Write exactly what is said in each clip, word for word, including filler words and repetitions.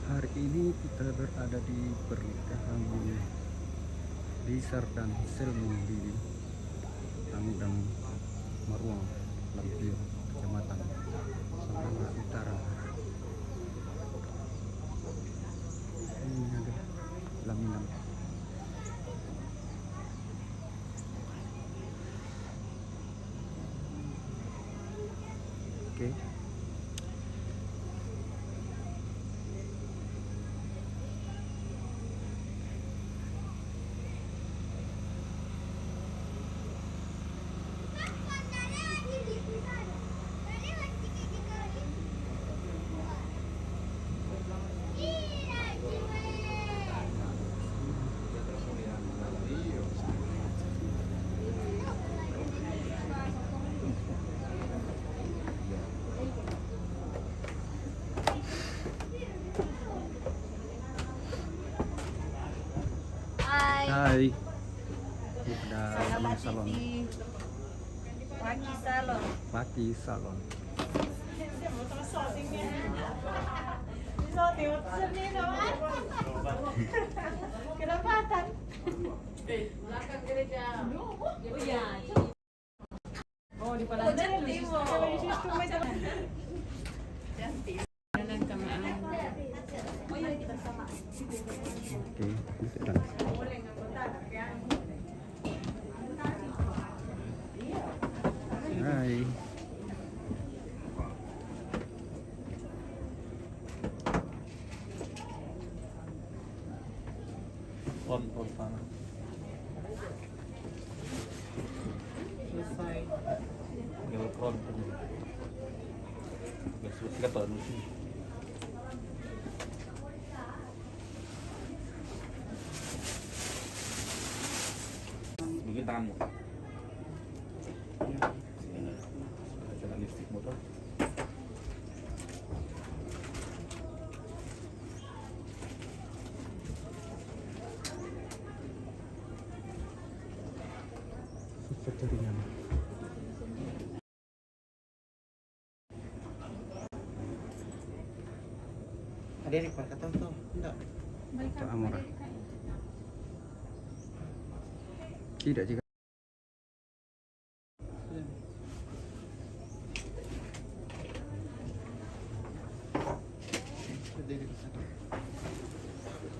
Hari ini kita berada di pernikahan di Sardan Selmu di Tangudang Maruang, Lampir, Kecamatan Samosir Utara. Ini ada pelaminan. Oke. Hai. Hai. Ini ada salon. Paki salon. Paki salon. Kenapa tan? Oh, di Palancar. Oke, duduk dah. Hai. On, on sana. Selesai. Tinggal on. Udah selesai, dapat nusi. Bikin tanganmu. Sini. Kena lipstikmu tuh. Susah carinya. Ada yang pakai tahu tuh? Enggak. Cak Amora. Tidak juga.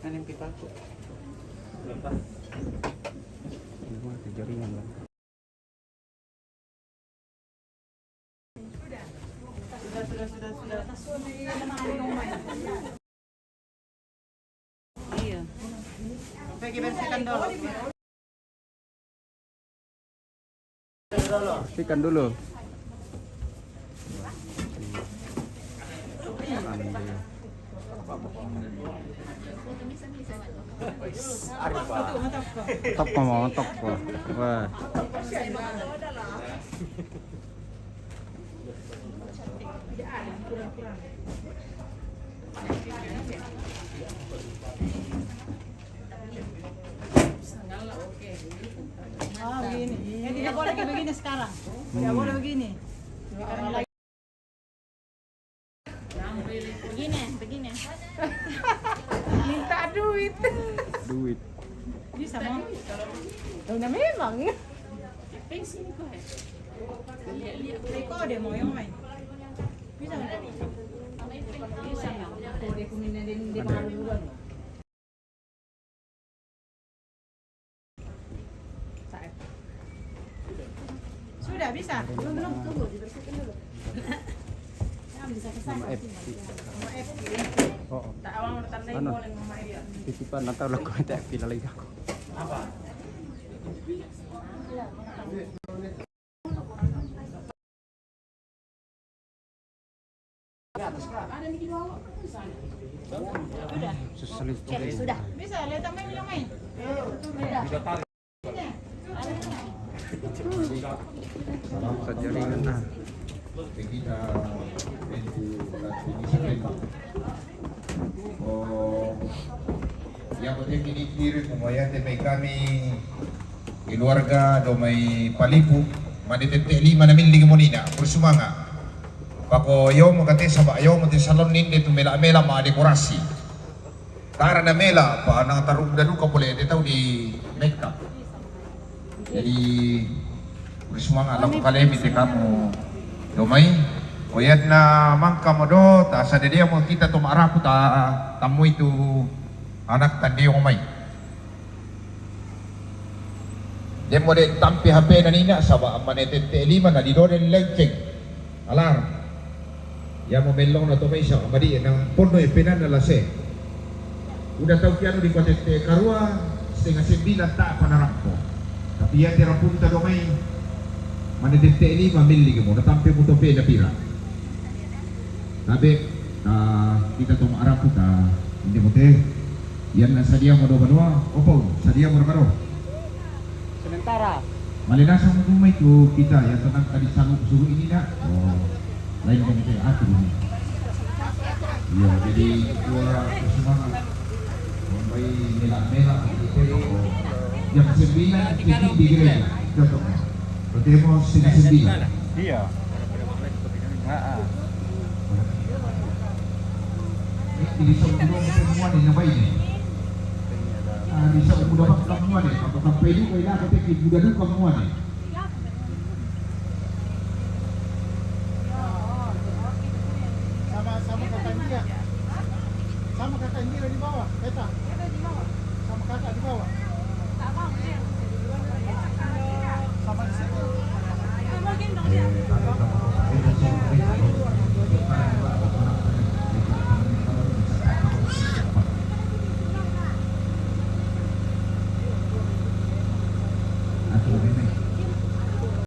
Ada yang pipa aku. Lepas. Ini mah jaringan lah. Sudah, sudah, sudah, sudah. Iya. Pergi bersihkan dulu. Bersihkan dulu. Top apa, top apa? Wah. Oh, begini. Ya, tidak boleh kayak begini sekarang. Tidak boleh begini. Begini, begini. Minta duit. Duit. Bisa, Bang? Udah memang. Rekode mau yang main. Bisa nggak? Bisa nggak? Kode kuning dan dia. Ada. Sudah bisa? Belum, belum, tunggu, dibersihkan dulu. Yang bisa ke sana. Mama F. Mama F. Oh, oh. Tak awang bertandai. Anu, boleh Mama F. Titipan atau lagu tak pila lagi aku. Apa? Sudah. Sudah. Bisa, lihat tambah minum, main. Saja ringan, nah. Oh, ya, ko te kini kiri kumaya te mai kami keluarga do mai Palipu, mani tette lima na milling monina, bersumanga. Pako yo mo kate saba yo mo te salon ninde tu mela-mela ma dekorasi. Tara na mela pa na taru budaduka pole te tau di Mekka. Jadi, uri sumanga' lako kalemi te kamu dio mai. Ko ianna mangkamo do, ta sadadiamo kita to ma'rapu ta, tammui tu anak tandio mai. Demmo de' tampe H P-na nina, saba' ammane tette' lima na didoden lenceng. Alarm. Iamo mellongna to mai saba' madi' nang ponno e penanna lase. Uda tau kianu di patette karua, setengah sembilan ta'pa narampo. Tapi iate rapunta do mai, mane tette' lima melli kemo, na tampe muto pena pira. Tabe', ta, kita to ma'rapu ta, inde mote. Ianna sadiamo do banua, opo, sadiamo raka do. Sementara. Male nasang mo mai tu kita, ya, tenang tadi sanggup suruh ini nak. Oh, lain kan kita atur ini. Iya, jadi dua semangat. Mambai mela-mela, gitu. Jam sembilan, kita di gereja. Cocok. Berarti mau setengah sembilan. Iya. Heeh. Di sa' uda muane na baine. Ah, di sa' uda muane. Apa sampai juga ila kata ki budaduka muane. Sama, sama kakak Indira. Sama kakak Indira di bawah, beta.